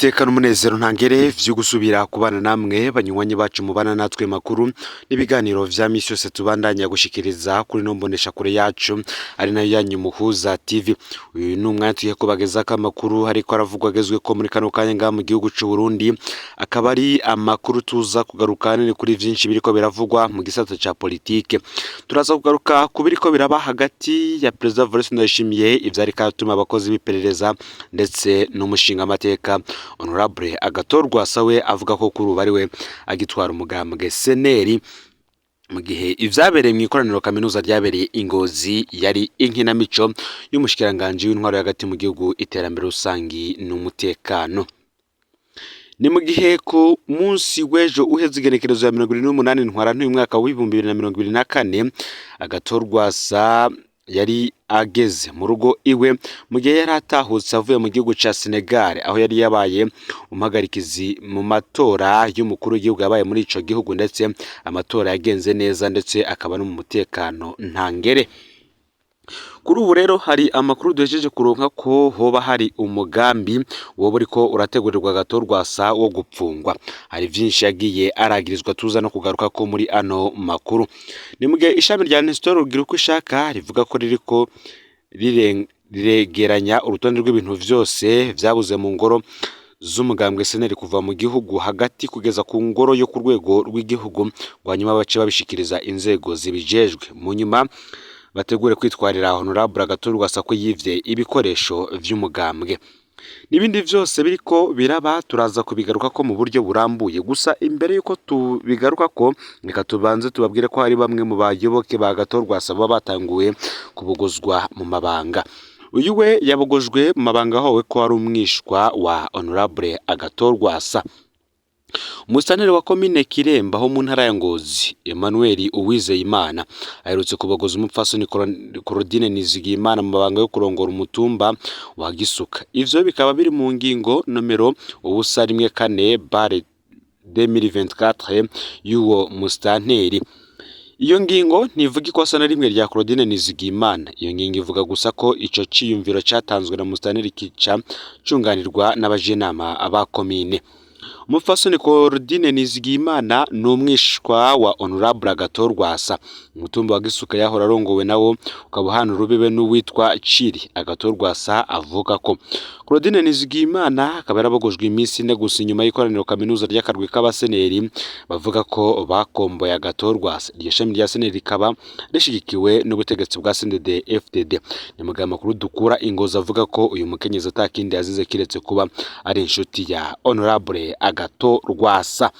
Niteka n'umunezero ntangere vyo gusubira kubana namwe banywanyi bacu mubana natwe makuru n'ibiganiro vya misi yose tubandanya gushikiriza kuri no mbonesha kure yacu ari nayo yanyu Muhuza TV. Uyu ni umwanya tugiye kubagezako amakuru ariko aravugwa agezweko muri kano kanya ngaha mu gihugu c'u Burundi, akaba ari amakuru tuza kugaruka ahanini kuri vyinshi biriko biravugwa mu gisata ca politike. Turaza kugaruka ku biriko biraba hagati ya Perezida Evariste Ndayishimiye, ivyo ariko aratuma abakozi b'iperereza, ndetse n'umushingamateka Honorable Agathon Rwasa we avuga ko kuri ubu ariwe agitwara umugambwe CNL, mu gihe ivyabereye mw'ikoraniro kaminuza ryabereye i Ngozi yari inkinamico y'umushikiranganji w'intwaro hagati mu gihugu, iterambere rusangi n'umutekano. Ni mu gihe ku munsi w'ejo uheze, igenekerezo ya 28 Ntwarante uyu mwaka w'2024, Agathon Rwasa yari ageze mu rugo iwe mu gihe yari atahutse avuye mu gihugu ca Senegal, aho yari yabaye umuhagarikizi mu matora y'umukuru w'igihugu yabaye muri ico gihugu, ndetse amatora yagenze neza ndetse akaba no mu mutekano ntangere. Kuri ubu rero hari amakuru duhejeje kuronka ko hoba hari umugambi woba uriko urategurirwa Agathon Rwasa wo gupfungwa. Hari vyinshi yagiye aragirizwa tuza no kugaruka ko muri ano makuru. Ni mu gihe ishami rya Nestor Girukishaka rivuga ko ririko riregeranya urutonde rw'ibintu vyose vyabuze mu ngoro z'umugambwe CNL kuva mu gihugu hagati kugeza ku ngoro yo ku rwego rw'igihugu, ngo hanyuma bace babishikiriza inzego zibijejwe, mu nyuma bategure kwitwarira Honorable Agathon Rwasa ko yivye ibikoresho vy'umugambwe. N'ibindi vyose biriko biraba turaza kubigaruka ko mu buryo burambuye. Gusa imbere yuko tubigaruka ko, reka tubanze tubabwire ko hari bamwe mu bayoboke ba Agathon Rwasa baba batanguye kubuguzwa mu mabanga. Uyu we yabogojwe mu mabanga ahowe ko ari umwishwa wa Honorable Agathon Rwasa. Umusitanteri wa komine Kiremba ho mu ntara ya Ngozi, Emmanuel Uwizeyimana, aherutse kubogoza umupfasoni Claudine Nizigiyimana mu mabanga yo kurongora umutumba wa Gisuka. Ivyo bikaba biri mu ngingo nomero 014/2024 y'uwo musitanteri. Iyo ngingo ntivuga ikosa na rimwe rya Claudine Nizigiyimana. Iyo ngingo ivuga gusa ko ico ciyumviro catanzwe na musitanteri kica cunganirwa n'abajenama ba komine. Umupfasoni Claudine Nizigiyimana ni umwishwa wa Honorable Agathon Rwasa. Umutumba wa Gisuka yahora arongowe nawo ukaba uhana urubibe n'uwitwa Ciri Agathon Rwasa avuga ko. Claudine Nizigiyimana akaba yarabogojwe iminsi 4 gusa inyuma y'ikoraniro kaminuza ry'akarwi k'abaseneri bavuga ko bakomboye Agathon Rwasa. Iryo shami rya seneri rikaba rishigikiwe n'ubutegetsi bwa CNDD FDD. Ni mu gihe amakuru dukura i Ngozi avuga ko uyu mukenyezi atakindi yazize kiretse kuba ari inshuti ya Honorable Agathon Rwasa.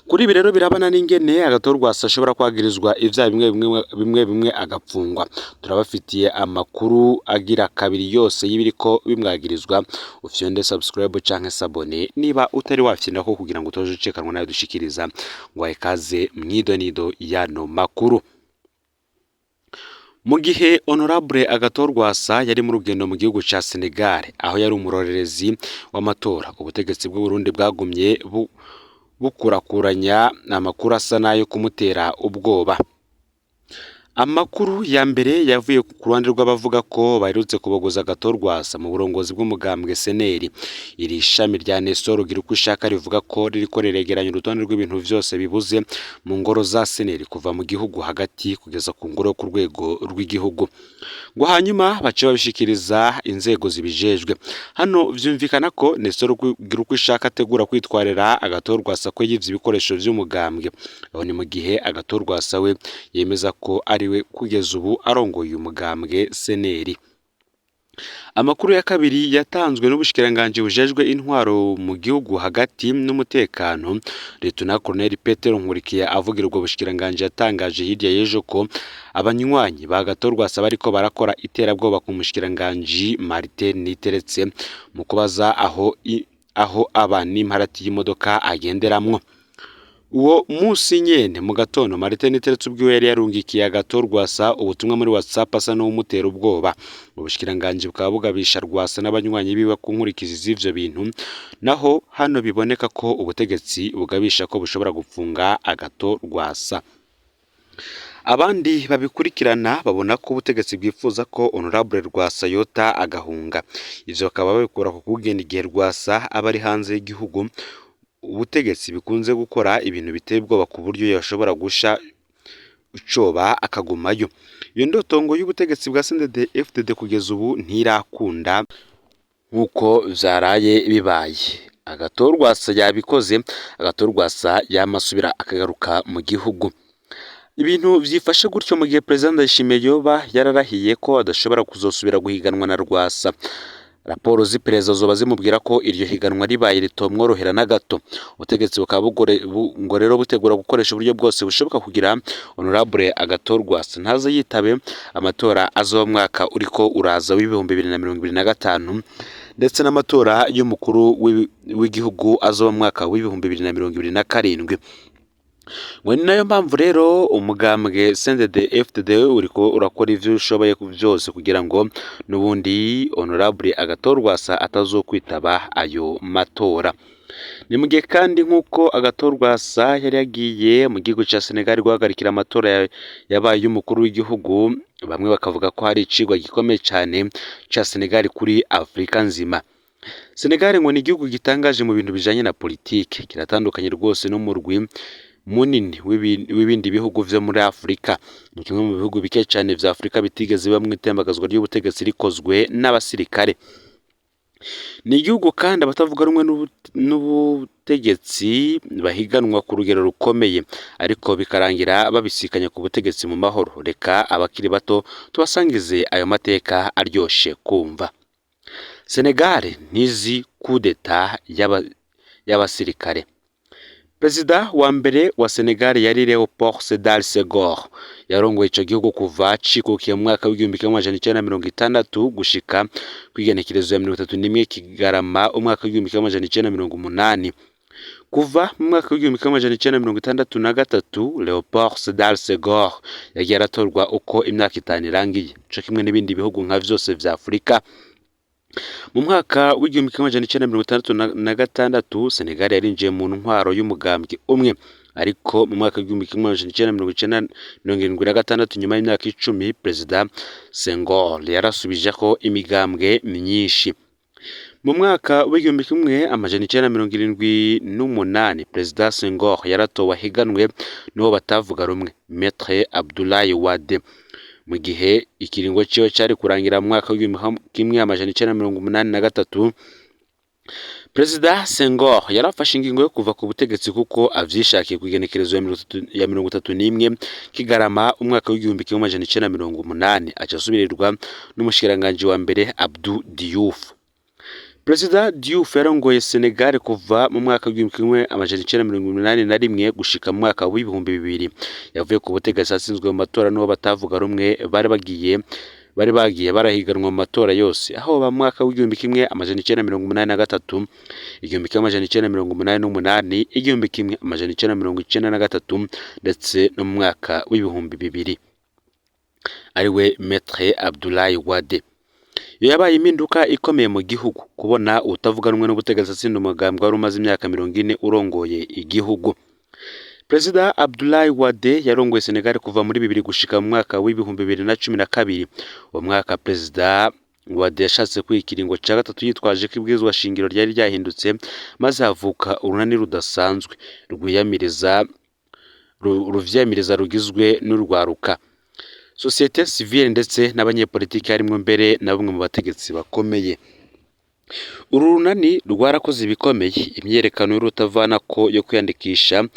Kuri ibi rero birabana n'ingene Agathon Rwasa ashobora kwagirizwa ivyaha bimwe bimwe bimwe bimwe agapfungwa. Turabafitiye amakuru agira kabiri yose y'ibiriko bimwagirizwa. Ufyonde subscribe canke s'abonner niba utari wafyonda ko kugira ngo utoje ucikanwa nayo dushikiriza. Ngo ikaze mwidonido yano makuru. Mu gihe Honorable Agathon Rwasa yari mu rugendo mu gihugu ca Senegal, aho yari umurorerezi w'amatora, ubutegetsi bw'u Burundi bwagumye bukurakuranya amakuru asa n'ayo kumutera ubwoba. Amakuru ya mbere yavuye ku ruhande rw'abavuga ko baherutse kubogoza Agathon Rwasa mu burongozi bw'umugambwe CNL. Iri shami rya Nestor Girukishaka rivuga ko ririko riregeranya urutonde rw'ibintu vyose bibuze mu ngoro za CNL kuva mu gihugu hagati kugeza ku ngoro yo ku rwego rw'igihugu, ngo hanyuma bace babishikiriza inzego zibijejwe. Hano vyumvikana ko Nestor Girukishaka ategura kwitwarira Agathon Rwasa ko yivye ibikoresho vy'umugambwe. Aho ni mu gihe Agathon Rwasa we yemeza ko ari we kugeza ubu arongoye umugambwe CNL. Amakuru ya kabiri yatanzwe n'ubushikiranganji bujejwe intwaro mu gihugu hagati n'umutekano. Lieutenant Colonel Petero Nkurikiye avugira ubwo bushikiranganji yatangaje hirya y'ejo ko abanywanyi ba Agathon Rwasa bariko barakora iterabwoba ku mushikiranganji Martin Niteretse mu kubaza aho aba n'imparati y'imodoka agenderamwo. Uwo musi nyene mu gatondo, Martin Niteretse ubwiwe yari yarungikiye Agathon Rwasa ubutumwa muri WhatsApp asa n'uwumutera ubwoba. Ubushikiranganji bukaba bugabisha Rwasa n'abanywanyi biwe ku nkurikizi z'ivyo bintu. Naho hano biboneka ko ubutegetsi bugabisha ko bushobora gupfunga Agathon Rwasa. Abandi babikurikirana babona ko ubutegetsi bwifuza ko Honorable Rwasa yota agahunga. Ivyo bakaba babikura ku kugena igihe Rwasa aba ari hanze y'igihugu, ubutegetsi bikunze gukora ibintu biteye ubwoba ku buryo yashobora gusha icoba akagumayo. Iyo ndoto ngo y'ubutegetsi bwa CNDD FDD kugeza ubu ntirakunda nk'uko vyaraye bibaye. Agathon Rwasa yabikoze, Agathon Rwasa yamasubira akagaruka mu gihugu. Ibintu vyifashe gutyo mu gihe Perezida Ndayishimiye yoba yararahiye ko adashobora kuzosubira guhiganwa na Rwasa. Raporo z'iperereza zoba zimubwira ko iryo higanwa ribaye ritomworohera na gato. Ubutegetsi bukaba ngo rero butegura gukoresha uburyo bwose bushoboka kugira Honorable Agathon Rwasa ntaze yitabe amatora azoba mwaka uriko uraza w'2025 ndetse n'amatora y'umukuru w'igihugu azoba mwaka w'2027. Ngo ni nayo mpamvu rero umugambwe CNDD FDD uriko urakora ivyo ushoboye vyose kugira ngo n'ubundi Honorable Agathon Rwasa atazokwitaba ayo matora. Ni mu gihe kandi nk'uko Agathon Rwasa yari yagiye mu gihugu ca Senegal guhagarikira amatora yabaye y'umukuru w'igihugu, bamwe bakavuga ko hari icigwa gikomeye cane ca Senegal kuri Afrika nzima. Senegal ngo ni igihugu gitangaje mu bintu bijanye na politike, kiratandukanye rwose n'umurwi munini w'ibindi bihugu vyo muri Afrika. Ni kimwe mu bihugu bike cane vya Afrika bitigeze bibamwo itembagazwa ry'ubutegetsi rikozwe n'abasirikare. Ni igihugu kandi abatavuga rumwe n'ubutegetsi bahiganwa ku rugero rukomeye, ariko bikarangira babisikanye ku butegetsi mu mahoro. Reka abakiri bato tubasangize ayo mateka aryoshe kumva. Senegal ntizi kudeta y'abasirikare. Perezida wa mbere wa Senegal yari Leopold Sedar Senghor. Yarongoye ico gihugu kuva cikukiye mu mwaka w'1960 gushika kw'igenekerezo ya 31 Kigarama umwaka w'1980. Kuva mu mwaka w'1963 Leopold Sedar Senghor yagiye aratorwa uko imyaka 5 irangiye, co kimwe n'ibindi bihugu nka vyose vya Afrika. Mu mwaka w'1966 Senegal yarinjiye mu ntwaro y'umugambwe umwe, ariko mu mwaka w'1976 nyuma y'imyaka 10 Perezida Senghor yarasubijeho imigambwe myinshi. Mu mwaka w'1978 Perezida Senghor yaratowe ahiganwe n'uwo batavuga rumwe, Maître Abdoulaye Wade. Mu gihe ikiringo ciwe cari kurangira mu mwaka w'1983, Perezida Senghor yarafashe ingingo yo kuva ku butegetsi kuko avyishakiye kw'igenekerezo ya 31 Kigarama umwaka w'1980, aca asubirirwa n'umushikiranganji wa mbere Abdou Diouf. Perezida Diouf yarongoye Senegal kuva mu mwaka w'1981 gushika mu mwaka w'2000. Yavuye ku butegetsi atsinzwe mu matora n'uwo batavuga rumwe bari bagiye barahiganwa mu matora yose, aho mu mwaka w'1983, 1988, 1993 ndetse no mu mwaka w'2000, ariwe Maître Abdoulaye Wade. Iyo yabaye impinduka ikomeye mu gihugu, kubona utavuga rumwe n'ubutegetsi atsinda umugambwe wari umaze imyaka 40 urongoye igihugu. Perezida Abdoulaye Wade yarongoye Senegal kuva muri 2000 gushika mu mwaka w'2012. Uwo mwaka Perezida Wade yashatse kwiha ikiringo ca gatatu yitwaje ko ibwirizwa shingiro ryari ryahindutse, maze havuka urunani rudasanzwe ruvyiyamiriza rugizwe n'urwaruka, société civile ndetse n'abanyepolitiki, harimwo mbere na bamwe mu bategetsi bakomeye. Uru runani rwarakoze ibikomeye, imyiyerekano y'urutavanako yo kwiyandikisha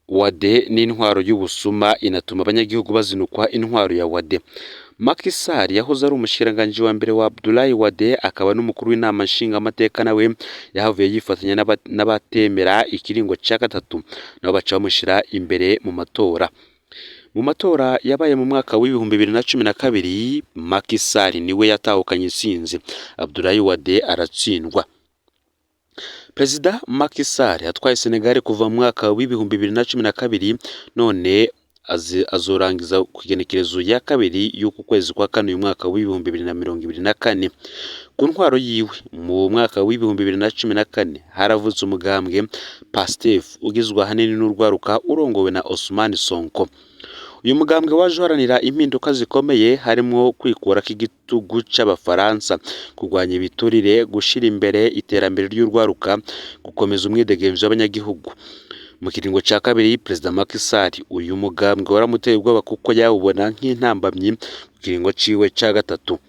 Wade n'intwaro y'ubusuma inatuma abanyagihugu bazinukwa intwaro ya Wade. Macky Sall yahoze ari umushikiranganji wa mbere wa Abdoulaye Wade akaba n'umukuru w'inama nshingamateka, nawe yahavuye yifatanya n'abatemera ikiringo ca gatatu, nabo baca bamushira imbere mu matora. Mu matora yabaye mu mwaka w'2012 Macky Sall niwe yatahukanye intsinzi, Abdoulaye Wade aratsindwa. Perezida Macky Sall yatwaye Senegal kuva mu mwaka w'2012 none azorangiza ku igenekerezo ya kabiri y'uku kwezi kwa kane uyu mwaka w'2024. Ku ntwaro yiwe mu mwaka w'2014 haravutse umugambwe Pastef ugizwe ahanini n'urwaruka urongowe na Ousmane Sonko. Uyu mugambwe waje uharanira impinduka zikomeye harimwo kwikurako igitugu c'abafaransa, kurwanya ibiturire, gushira imbere iterambere ry'urwaruka, gukomeza umwidegemvyo w'abanyagihugu. Mu kiringo ca kabiri Perezida Macky Sall uyu mugambwe waramuteye ubwoba kuko yawubona nk'intambamyi ku kiringo ciwe ca gatatu.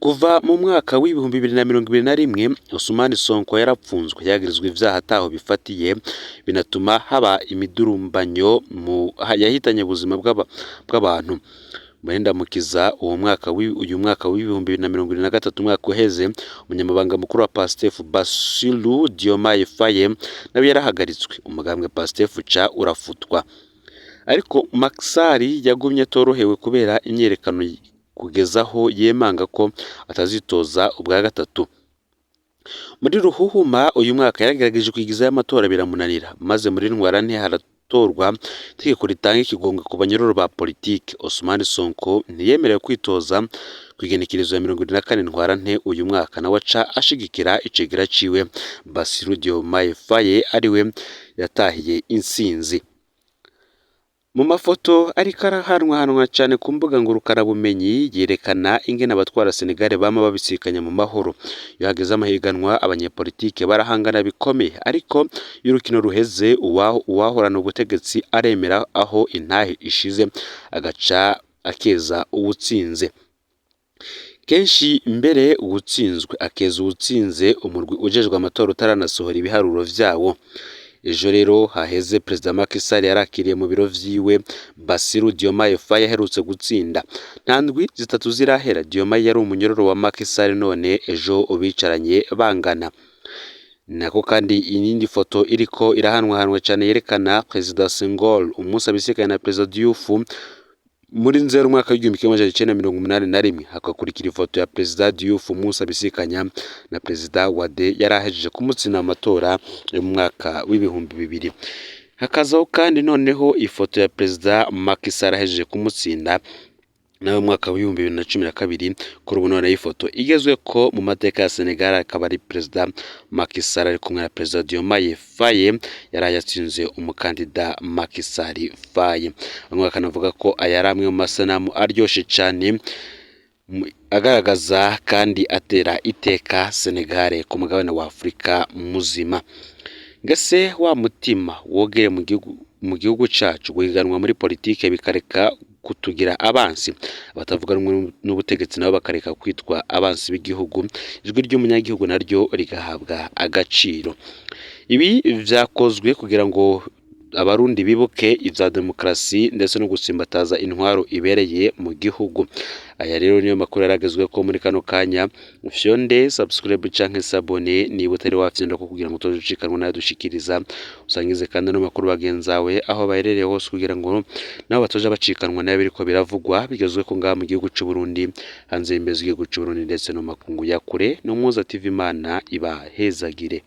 Kuva mu mwaka w'2021 Ousmane Sonko yarapfunzwe yagirizwa ivyaha ataho bifatiye, binatuma haba imidurumbanyo yahitanye ubuzima bw'abantu. Muri Ndamukiza uwo mwaka uyu mwaka w'2023 umwaka uheze, umunyamabanga mukuru wa Pastef Bassirou Diomaye Faye nawe yarahagaritswe, umugambwe Pastef uca urafutwa. Ariko Macky Sall yagumye atorohewe kubera imyiyerekano kugeza aho yemanga ko atazitoza ubwa gatatu. Muri Ruhuhuma uyu mwaka yaragerageje kwigizayo amatora biramunanira, maze muri Ntwarante haratorwa itegeko ritanga ikigongwe ku banyororo ba politike. Ousmane Sonko ntiyemerewe kwitoza kw'igenekerezo ya 74 Ntwarante uyu mwaka, nawe aca ashigikira icegera ciwe Bassirou Diomaye Faye ariwe yatahiye intsinzi. Mu mafoto ariko arahanwahanwa cane ku mbuga ngurukanabumenyi yerekana ingene abatwara Senegal bama babisikanya mu mahoro. Iyo hageze amahiganwa abanyepolitike barahangana bikomeye, ariko iyo urukino ruheze uwahorana ubutegetsi aremera aho intahe ishize agaca akeza uwutsinze. Kenshi mbere uwutsinzwe akeza uwutsinze umurwi ujejwe amatora utaranasohora ibiharuro vyawo. Ejo rero haheze Perezida Macky Sall yarakiriye mu biro vyiwe Bassirou Diomaye Faye aherutse gutsinda. Nta ndwi zitatu zirahera Diomaye yari umunyororo wa Macky Sall, none ejo bicaranye bangana. Nako kandi iyindi foto iriko irahanwahanwa cane yerekana Perezida Senghor umunsi abisikana na Perezida Diouf muri Nzero umwaka w'1981, hagakurikira ifoto ya Perezida Diouf umunsi abisikanya na Perezida Wade yari ahejeje kumutsinda mu matora yo mu mwaka w'2000. Hakazaho kandi noneho ifoto ya Perezida Macky Sall ahejeje kumutsinda nawe mu mwaka w'2012. Kuri ubu noneho ifoto igezweko mu mateka ya Senegal akaba ari Perezida Macky Sall ari kumwe na Perezida Diomaye Faye yari yatsinze umukandida Macky Sall Faye. Bamwe bakanavuga ko aya ari amwe mu masanamu aryoshe cane agaragaza kandi atera iteka Senegal ku mugabane wa Afurika muzima. Ngese wa mutima wogere mu gihugu cacu guhiganwa muri politike bikareka kutugira abansi, abatavuga rumwe n'ubutegetsi nabo bakareka kwitwa abansi b'igihugu, ijwi ry'umunyagihugu naryo rigahabwa agaciro. Ibi vyakozwe kugira ngo abarundi bibuke ivya demokarasi ndetse no gutsimbataza intwaro ibereye mu gihugu. Aya rero niyo makuru yaragezweko muri kano kanya. Ufyonde subscribe canke s'abonner niba utari wafyonda ko kugira ngo utoje ucikanwa n'ayadushikiriza, usangize kandi ano makuru bagenzawe aho baherereye hose kugira ngo nabo batoja bacikanwa nayo biriko biravugwa bigezweko ngaha mu gihugu c'u Burundi, hanze y'imbibe z'igihugu c'u Burundi ndetse no mu makungu ya kure. N'Umuhuza TV, Imana ibahezagire.